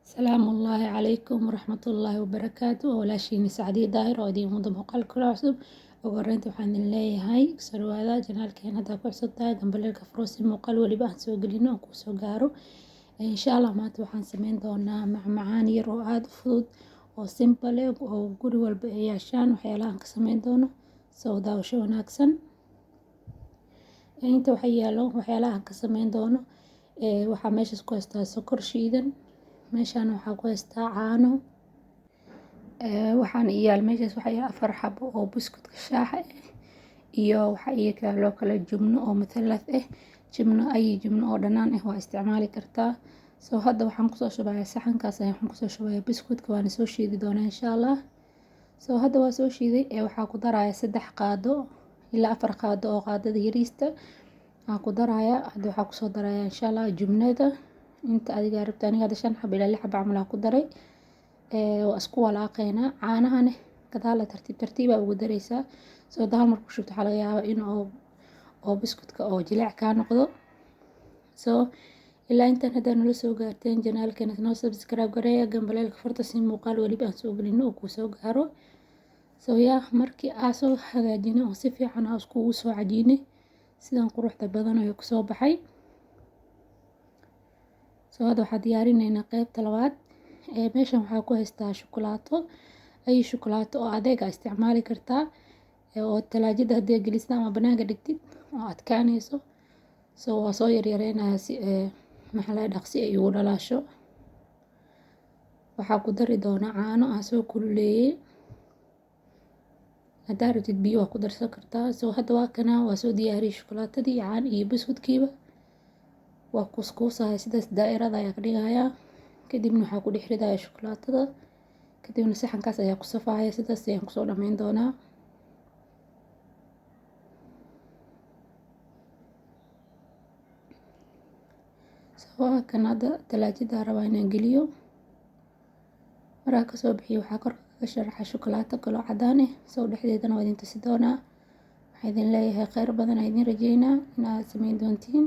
Asalaamu calaykum waraxmatullaahi wabarakaatu. Waa walaashiin Sacdiye Daahir oo idiin wada muuqaal kula cusub. Ugu horreynta waxaan idin leeyahay soo dhawaada janaalkeena. Haddaa ku cusub tahay, gambaleelka furo si muuqaal weliba aan soo gelino aan kuu soo gaaro, insha Allah. Maanta waxaan sameyn doonaa macmacaan yar oo aada u fudud oo simple ah oo guri walba ay yeeshaan. Waxyaalaha aan ka sameyn doono, soo daawasho wanaagsan. Inta waxa yaalo waxyaalaha aan ka sameyn doono, waxaa meeshaas ku haystaa sokor shiidan, meeshaan waxaa ku haystaa caano, waxaan iyaal meeshaas waxaa yaal 4 xabo oo buskutka shaaxa ah, iyo waxaa iyo kaloo kale jubno oo muthalath ah, jibno ay jibno oo dhanaan ah waa isticmaali kartaa. So hadda waxaan kusoo shubayaa saxankaas ayaan waxaan kusoo shubayaa buskutka, waana soo shiidi doonaa, insha Allah. So hadda waa soo shiiday. Waxaa ku darayaa 3 qaado ilaa 4 qaado oo qaadada yariista aan ku darayaa. Hadda waxaa kusoo darayaa, insha Allah, jubnada inta adiga rabta. Aniga hadda 5 xabo ilaa 6 xabo camal aan ku daray. Waa isku walaaqeynaa. Caanahane gadaala tartiib tartiib aa ugu dareysaa. Soo hal mar ku shubto, waxaa laga yaabaa in oo buskutka oo jileec kaa noqdo. So ilaa intaan haddaa nala soo gaarteen, janaalkeena noo subscribe gareeya, gambaleelka furta si muuqaal weliba aan soo gelino oo kuu soo gaaro. So yaa markii aa soo hagaajinay oo si fiican aa iskugu soo cajiinay, sidan quruxda badan ayuu kusoo baxay. So hadda waxaa diyaarineynaa qeybta labaad. Meeshan waxaa ku haystaa shukulaato, ay shukulaato oo adeeg aa isticmaali kartaa oo talaajada haddii gelisid ama banaanka dhigtid oo adkaanayso. So waa soo yaryareynaya si maxaa laga dhaqsi ay ugu dhalaasho. Waxaa ku dari doonaa caano aan soo kululeeyey. Haddaa rabtid, biyo waa ku darsan kartaa. So hadda waa kana, waa soo diyaariyey shukulaatadii, caan iyo buskudkiiba. Waa kuuskuusaya, sidaas daa'irada ayaa ka dhigayaa. Kadibna waxaa ku dhex ridaya shukulaatada, kadibna saxankaas ayaa ku safaya. Sidaas ayaan kusoo dhameyn doonaa. So waa kan, hadda talaajada rabaa inaan geliyo. Markaa kasoo bixiyo, waxaa korka kaga sharaxa shukulaato kaloo cadaan ah. Soo dhexdeedana waa idin tusi doonaa. Waxaa idin leeyahay kheyr badan aa idin rajeynaa inaad sameyn doontiin.